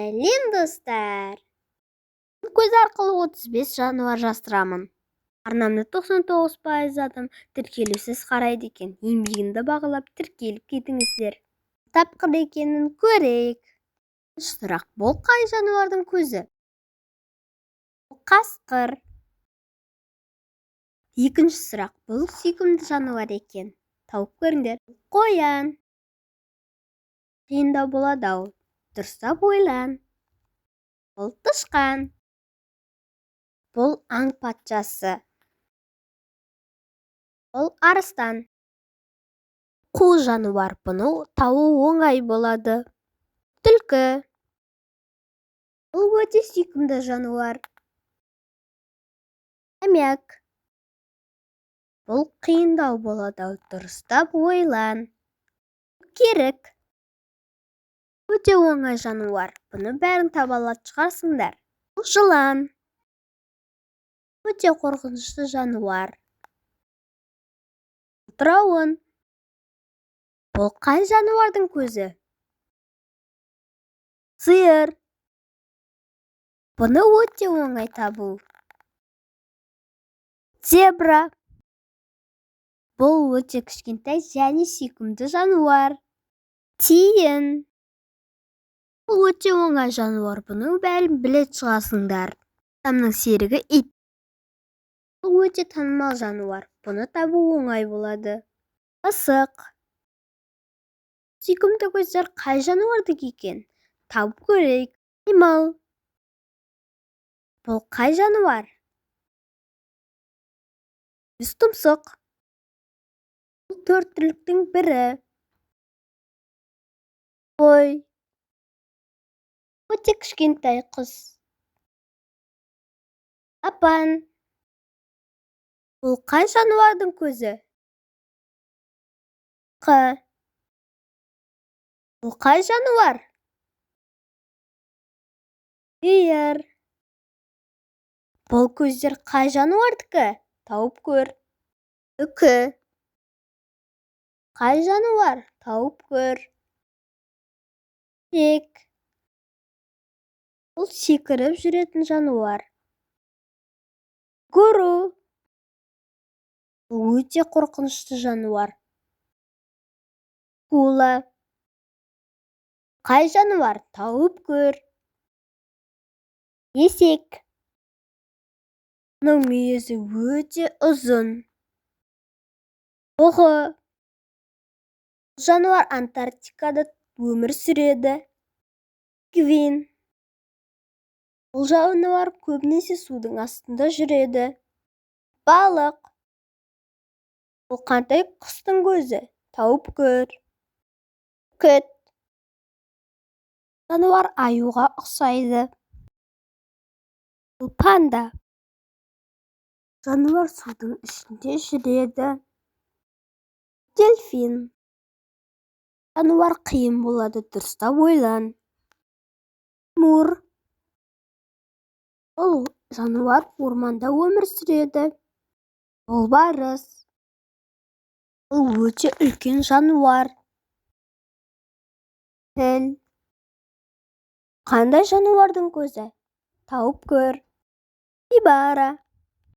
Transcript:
Сәлем, достар! Көз арқылы 35 жануар жасырамын. Арнамды 99% адам тіркелусіз қарайды екен. Еңбегімді бағалап, тіркеліп кетіңіздер. Тапқыр екенін көрейік. Сұрақ: бұл қай жануардың көзі? Қасқыр. Екінші сұрақ: бұл сүйкімді жануар екен. Тауып көріңдер. Қоян. Қиындау болады-ау, дұрыстап ойлан. Бұл тышқан. Бұл аң патшасы. Бұл арыстан. Қу жануар, бұны табу оңай болады. Түлкі. Бұл өте сүйкімді жануар. Хомяк. Бұл қиындау болады-ау, дұрыстап ойлан. Керік. Өте оңай жануар, бұны бәрің таба алатын шығарсыңдар. Бұл жылан. Өте қорқынышты жануар. Қылтырауын. Бұл қай жануардың көзі? Сиыр. Бұны өте оңай табу. Зебра. Бұл өте кішкентай және сүйкімді жануар. Тиін. Бұл өте оңай жануар, бұның бәрін білетін шығарсыңдар. Адамның серігі ит. Бұл өте танымал жануар, бұны табу оңай болады. Мысық. Сүйкімді көздер қай жануардікі екен? Тауып көрейік. Маймыл. Бұл қай жануар? Тұмсық. Бұл төрт түліктің бірі. Қой. Өте кішкентай құс. Апан. Бұл қай жануардың көзі? Қ. Бұл қай жануар? Үйір. Бұл көздер қай жануардікі? Тауып көр. Үкі. Қай жануар? Тауып көр. Тек. Бұл секіріп жүретін жануар. Кенгуру. Бұл өте қорқынышты жануар. Акула. Қай жануар? Тауып көр. Есек. Мұның мүйізі өте ұзын. Бұғы. Бұл жануар Антарктикада өмір сүреді. Пингвин. Бұл жануар көбінесе судың астында жүреді. Балық. Бұл қандай құстың көзі? Тауып көр. Бүркіт. Жануар аюға ұқсайды. Бұл панда. Жануар судың ішінде жүреді. Дельфин. Жануар қиын болады, дұрыстап ойлан. Лемур. Бұл жануар орманда өмір сүреді. Жолбарыс. Бұл өте үлкен жануар. Піл. Қандай жануардың көзі? Тауып көр. Капибара.